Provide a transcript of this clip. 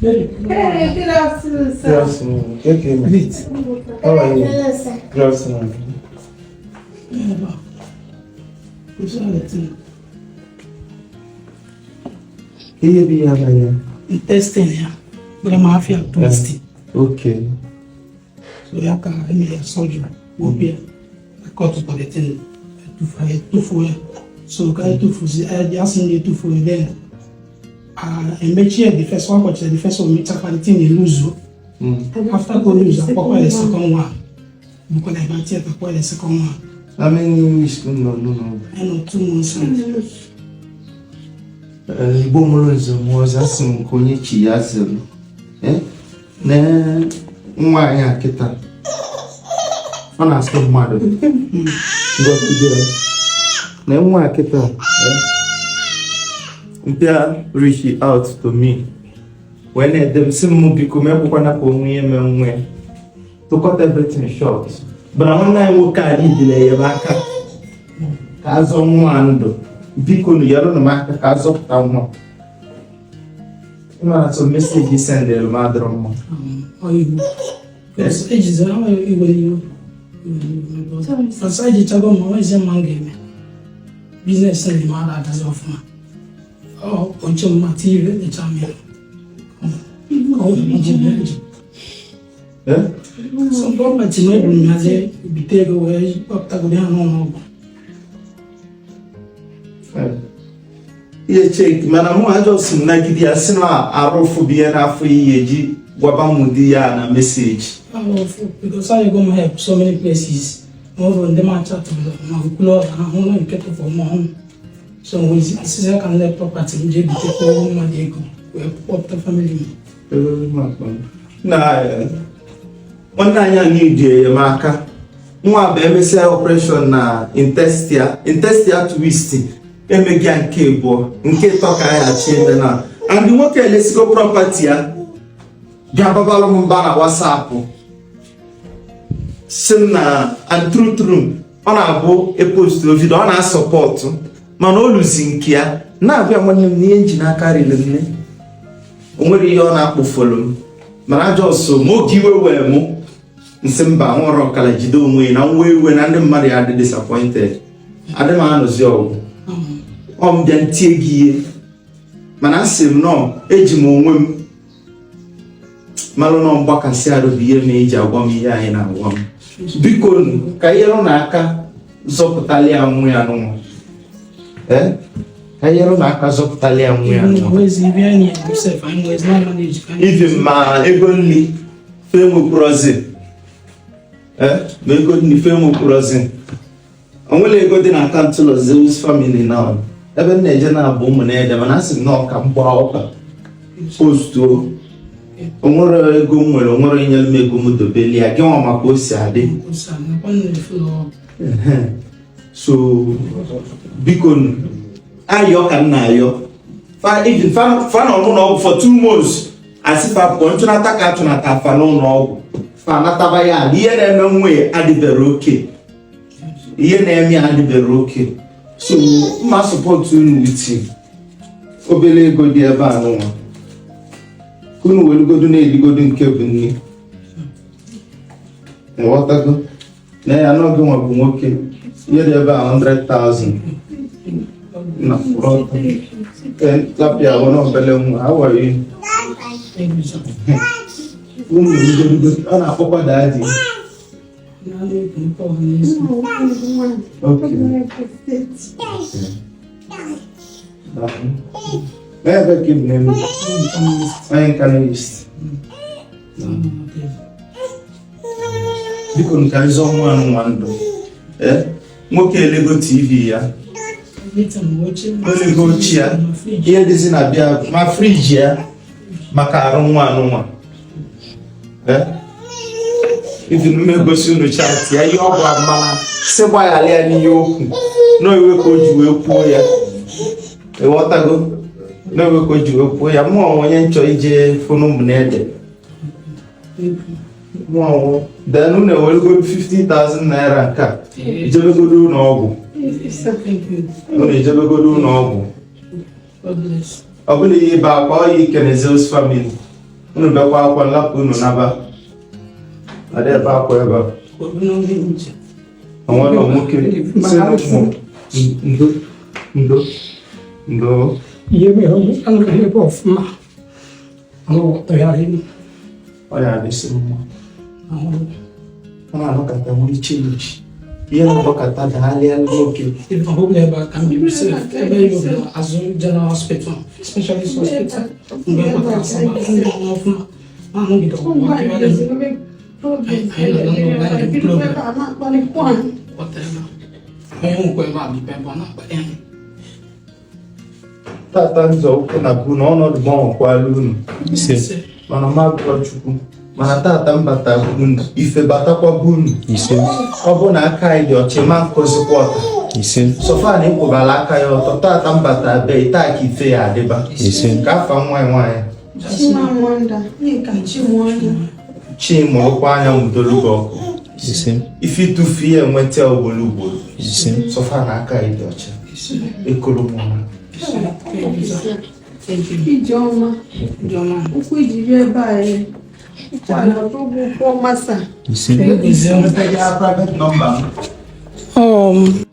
Hey, good afternoon, Good sir. afternoon. Okay, ma'am. Great. How are you? Hello, sir. Good afternoon. Ebe a. Kwụsị everything. Ihe bụ ihe anaghị. Intestine ya. Bụrụ m afịa twist. Okay. So ya ka emere ya surgery. Wopụ ya. Aka ọtụtụ the thing. Etufu ya etufuo ya. So ka etufuzi ya asị na etufuo ya then. Emechie the first one, kpọchiri the first one, mechakwa the thing eluzuo. After ka o lose, akpọkwa the second one. Bụkwa na ebe theatre kpọọ the second one. How many weeks ka nọ n'ụlọ? I know 2 months. Ee, Igbo mụrụ nze mụọ ọzọ, asị m nke onye chi ya zere. Eh? Na nwa anyị a kịta ọ na-asụ mmadụ. Ngọzi ya. Na nwa a kịta, eh, mpịa reach out to me wee na-ede m sị m biko mekwukwana ka onwe ihe mee nwe. To cut everything short, bụ na nwanne anyị nwoke a niile enyemaka ka azọ nwa ndụ. Biko nụ, nyerụnụ m aka ka azọpụta nwa. Ịmara so message sendịrị m adịrọ mma. Ọ iwu. Ejizi ọ iwe iwe. Ọsọ ejichago m ọ ezi mma m ga-eme. Business ndị m ada agazi ọfụma. Ọ oche m ma TV echa m ya. Ọ iji eji. Eh? So gọọmenti m eburu m yazi bite ego wee kpọpụtagoro ha n'ụlọ ọgwụ. Eh. Ihe cheki mana mụ ajọ si m nagide ya si na arụ ụfụ bụ ihe na-afụ ihe eji gwaba m di ya na message. Because I go help so many places. Ma ọ bụ ndị m achatụrụ ma kwulu ọla ha hụ na nke tụfụ ma hụ. So asịsị ka nle property m jee bitekwa mmadụ ego wee kpọpụta family m. Na nwanne anyị anyị dị enyemaka. Nwa bụ emesịa operation na intestine twist, emeghị ya nke abụọ, nke ịtọ ka anyị achọ eme na and nwoke elesigo property ya bịa babalụ m mba na WhatsApp si m na and true true ọ na-abụ epost video ọ na-asupport mana oluzi nke ya na-abịa. Nwanne m, n'ihe nji n'aka riri nne, o nwere ihe ọ na-akpụfolu m mana ajọ so ma oge iwe wee mụ nsị mba nwere ọkara jide onwe ya na nwa iwe na ndị mmadụ ya dị disappointed adị m anụzi ọgwụ ọ m bịa ntie gị ihe mana asị m nọ eji m onwe m malụ nọ mgbakasị arụ bụ ihe ma eji agwa m ihe anyị na-agwa m. Biko nụ, ka ihe rụ n'aka zọpụtali ya nwa ya nụnwa. Ee, ka ihe rụ n'aka zọpụtali ya nwa ya nụnwa. Nwezi ibe anyị sef anyị nwezi na manage ka anyị. Even ma ego nri fe nwekwurozi. Ee, ma ego nri fe nwekwurozi. O nwere ego dị na akaụntụ Lozeus family now ebe m na-eje na-abụ ụmụ na-ede mana asị m na ọ ka m gbaa ụka postuo. O nwere ego m nwere, o nwere nyere m ego m dobeli ya gị nwa maka o si adị. Kwụsị nakwa na-efelo. Ehe. So biko nụ, ayọ ka m na-ayọ fa even fa nọ n'ụlọ ọgwụ for 2 months asị fa pụọ nchụnata ka achụnata fa n'ụlọ ọgwụ fa nataba ya ala. Ihe na-eme nwa ya adịbere oke, ihe na-eme ya adịbere oke. So mma support unu with obere ego dị ebe a nụnwa ka unu welugodu na-eligodu nke bụ nri. Nghọtago na ya n'oge nwa bụ nwoke ihe dị ebe a 100,000 na kwụrụ ọtọ. Ee, lapịa ahụ na obele nwa. How are you? Thank you, sir. Unu welugodu ọ na-akpọkwa daddy. Na-ekwu nke ọha na eze. Okay. Ebe ka ị bụ n'elu? Onye Nkanu East. Biko nka nzọ nwa anụ nwa ndụ. Ee, nwoke elego TV ya, olego ochie ya, ihe dịzi na bịa ma fridge ya maka arụ nwa anụ nwa. Ee, even m egosi unu chat ya ihe ọ gwa mana sị gbaghara ya n'ihe okwu n'iwe ka o ji wee kwuo ya. Ịghọtago n'iwe ka o ji wee kwuo ya. Mụ onwe onye nchọ ije fụnụ ụmụ na-ede mụ ọnwụ then unu eweregodo 50,000 naira nke a ijebegodo ụlọ ọgwụ. Unu ejebegodo ụlọ ọgwụ. God bless. Ọ bụla ihe ịba akwa ọ ya ikene Zeus family. Unu bekwa akwa nlapụ unu naba. Ada ebe akwa ebe a. Onwere nwoke si n'ụmụ ndo ndo ndo. Ihe mere anụrụ ebe ọfụma anụghọtagharị m. Ọ ya adịsị mma. Ọ na-anọkọta nwee change. Ihe na-anọkọta daalịa nwoke. Ọ bụla ebe a ka m biri sef, ebe ya bụ azụ general hospital, specialist hospital. Mgbe m batara Asaba, ndị ọrụ ọfụma ma anọgide ọgwụgwọ akịrị m. Anyị nọ na ndụ anyị problem. Whatever. Onye nwekwa ebe a bikwa ebe ọ na-akpali anyị. Tata nzọ ụkwụ na bụ na ọnọdụ gbanwekwala unu. Ise. Mana ma bụrụ Chukwu. Mana tata m bata unu, ife batakwa bụ unu. Ise. Ọ bụ na aka anyị dị ọcha ma nkụzikwa ọta. Ise. Sofa na ịkwụbala aka ya ọtọ tata m bata be taa ka ife ya adịba. Ise. Ka afa nwa ya nwaanyị. Chimamanda, Nneka Chimamanda. Chi mụrụkwa anya mụdolu gị ọkụ. Ise. Ife ịtụfu ihe enweta ugboro ugboro. Ise. Sofa na aka anyị dị ọcha. Ekolo m ọma. Thank you. Ijeọma, Ijeọma. ụkwụ iji bịa ebe a e. Ụkwụ ala ụkwụ ụkwụ ọma sa. Ise. Nweta gị private number m.